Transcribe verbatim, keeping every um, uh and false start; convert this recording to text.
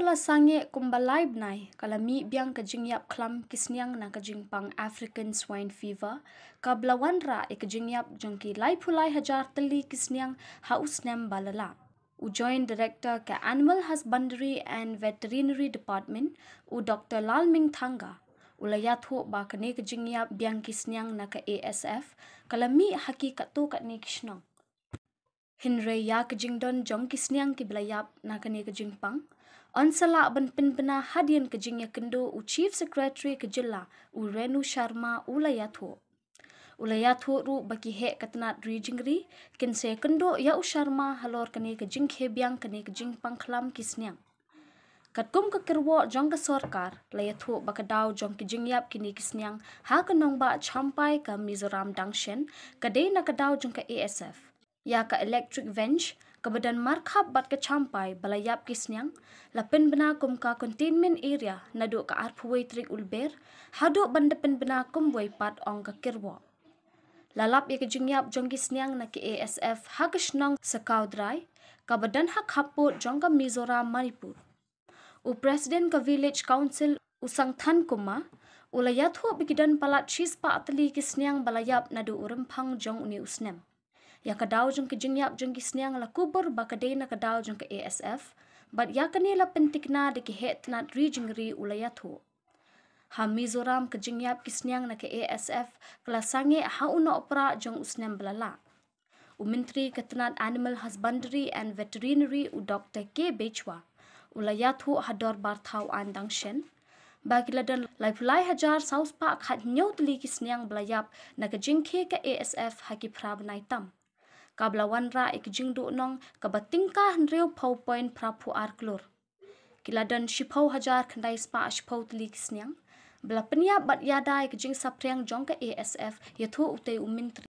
Ba sangeh kumba lai bnai ka la mih biang ka jingïap khlam ki sniang na ka jingpang African Swine Fever, kaba la wanrah ïa ka jingïap jong ki laiphew lai hajar tylli ki sniang ha u snem ba la lah. U Joint Director ka Animal Husbandry and Veterinary Department, u Doctor Lalming Thanga, u la ïathuh ba kane ka jingïap biang ki sniang na ka A S F ka la mih ha ki katto katne ki shnong. Hynrei ïa ka jingdon jong ki sniang kiba la ïap na kane ka jingpang yn sa lah ban pynbna hadien ka jingïakynduh u Chief Secretary ka jylla, u Renu Sharma, u la ïathuh. U la ïathuh ruh ba ki heh ka tnat ri jingri kin sa ïakynduh ïa u Sharma halor kane ka jingkhie biang kane ka jingpang khlam ki sniang. Katkum ka kyrwoh jong ka sorkar, la ïathuh ba ka daw jong ki jingïap kine ki sniang ha ka nongbah Champhai ka Mizoram dang shen ka dei na ka daw jong ka A S F. Ïa ka electric fence kaba don markhap bad ka Champhai ba la ïap ki sniang la pynbna kum ka containment area naduh ka arphew wei tarik u Lber haduh ban da pynbna kumwei pat, ong ka kyrwoh. La lap ïa ka jingïap jong ki sniang na ka A S F ha ka shnong Sakawdrai kaba don ha khappud jong ka Mizoram Manipur. U President ka Village Council, u Sangthan Kumar, u la ïathuh ba ki don palat shispah tylli ki sniang ba la ïap naduh u rymphang jong une u snem. Ïa ka daw jong ka jingïap jong ki sniang la kubur ba ka dei na ka daw jong ka A S F, bad ïa kane la pyntikna da ki heh tnat ri jingri, u la ïathuh. Ha Mizoram ka jingïap ki sniang na ka A S F ka la sangeh ha u Nohprah jong u snem ba la lah. U Myntri ka tnat Animal Husbandry and Veterinary, u Doctor K Bechwa, u la ïathuh ha dorbar thaw aiñ dang shen ba ki la don laiphew lai hajar saw spah khathynñiew tylli ki sniang ba la ïap na ka jingkhie ka A S F ha ki phra bnai tam, kaba la wanrah ïa ka jingduhnong kaba tyngka hynriewphew point phraphew ar klur. Ki la don shiphew hajar khyndai spah shiphew tylli ki sniang ba la pynïap bad ïada ïa ka jingsaphriang jong ka A S F, ïathuh utei u Myntri.